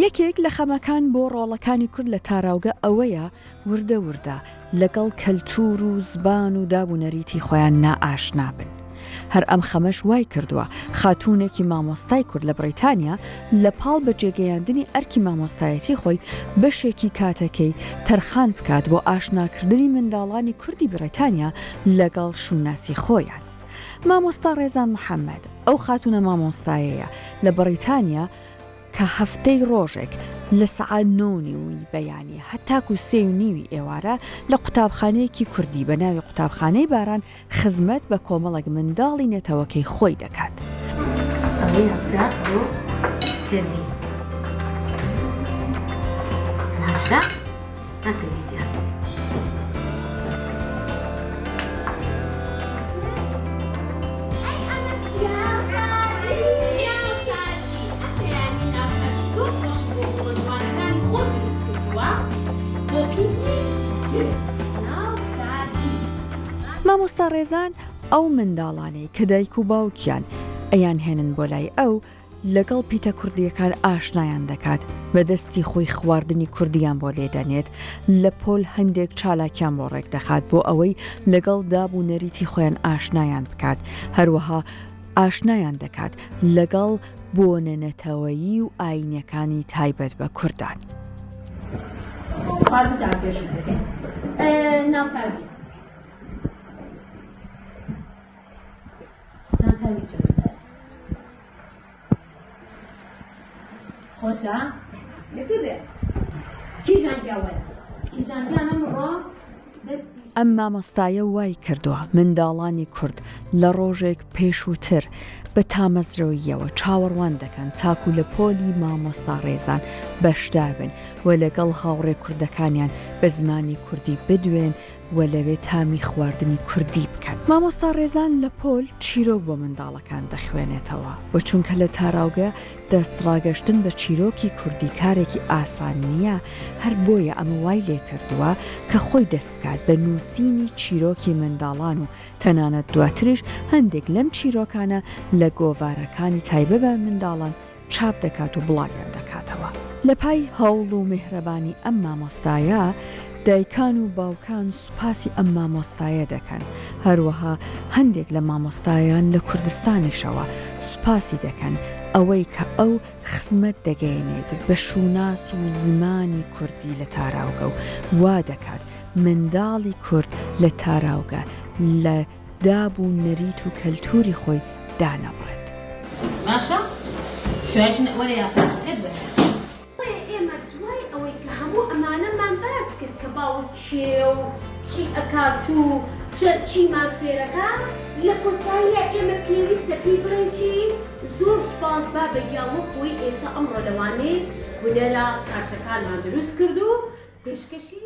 یەکێک لە خەمەکان بۆ ڕۆڵەکانی کورد لە تاراوگە ئەوەیە وردە وردە لەگەڵ کەلتوور و زبان و داب و نەریتی خۆیان نائاشنا بن. هەر ئەم خەمەش وای کردووە خاتوونێکی مامۆستای کورد لە بڕیتانیا لە پاڵ بەجێگەیاندنی ئەرکی مامۆستایەتی خۆی بەشێکی کاتەکەی تەرخان بکات بۆ ئاشناکردنی منداڵانی کوردی بڕیتانیا لەگەڵ شوناسی خۆیان. مامۆستا ڕێزان محەمەد ئەو خاتوونە مامۆستایەیە لە بڕیتانیا کە هەفتەی ڕۆژێک لە سەعات نۆ و نیوی بەیانی هەتاکو سێ و نیوی ئێوارە لە قوتابخانەیەکی کوردی بە ناوی قوتابخانەی باران خزمەت بە کۆمەڵێک منداڵی نەتەوەکەی خۆی دەکات. مامۆستا ڕێزان ئەو منداڵانەی کە دایک و باوکیان ئەیانهێنن بۆ لای ئەو، لەگەڵ پیتە کوردییەکان ئاشنایان دەکات، بە دەستی خۆی خواردنی کوردییان بۆ لێدەنێت، لە پۆل هەندێک چالاکیان بۆ ڕێکدەخات بۆ ئەوەی لەگەڵ داب و نەریتی خۆیان ئاشنایان بکات، هەروەها ئاشنایان دەکات لەگەڵ بۆنە نەتەوەیی و ئایینیەکانی تایبەت بە کوردان. ئەم مامۆستایە وای کردووە منداڵانی کورد لە ڕۆژێک پێشووتر بە تامەزرۆییەوە چاوەڕوان دەکەن تاکو لە پۆلی مامۆستا ڕێزان بەشدار بن و لەگەڵ هاوڕێ کوردەکانیان بە زمانی کوردی بدوێن و لەوێ تامی خواردنی کوردی بکەن. مامۆستا ڕێزان لە پۆل چیرۆک بۆ منداڵەکان دەخوێنێتەوە و چونکە لە تاراوگە دەست ڕاگەشتن بە چیرۆکی کوردی کارێکی ئاسان نییە هەر بۆیە ئەمە وای لێکردووە کە خۆی دەست بکات بە نووسینی چیرۆکی منداڵان و تەنانەت دواتریش هەندێک لەم چیرۆکانە لە گۆڤارەکانی تایبە بە منداڵان چاپ دەکات و بڵاویان دەکاتەوە. لە پای هەوڵ و میهرەبانی ئەم مامۆستایە، دایکان و باوکان سوپاسی ئەم مامۆستایە دەکەن، هەروەها هەندێک لە مامۆستایان لە کوردستانیشەوە سوپاسی دەکەن، ئەوەی کە ئەو خزمەت دەگەیەنێت بە شوناس و زمانی کوردی لە تاراوگە و وا دەکات منداڵی کورد لە تاراوگە لە داب و نەریت و کەلتوری خۆی دانەبڕێت. باشە دوایش وەرە یاپراخەکەت وەرە. بۆیە ئێمە دوای ئەوەی کە هەموو ئەمانەمان باس کرد کە باوک کێیە و چی ئەکات و چیمان فێرەکا، لە کۆتاییا ئێمە پێویستە پێی بڵێین چی؟ زۆر سوپاس بابە گیان وەک ئەوەی ئێسا ئەمڕۆ لەوانەی هونەرە کارتەکانمان دروست کرد و پێشکەشی.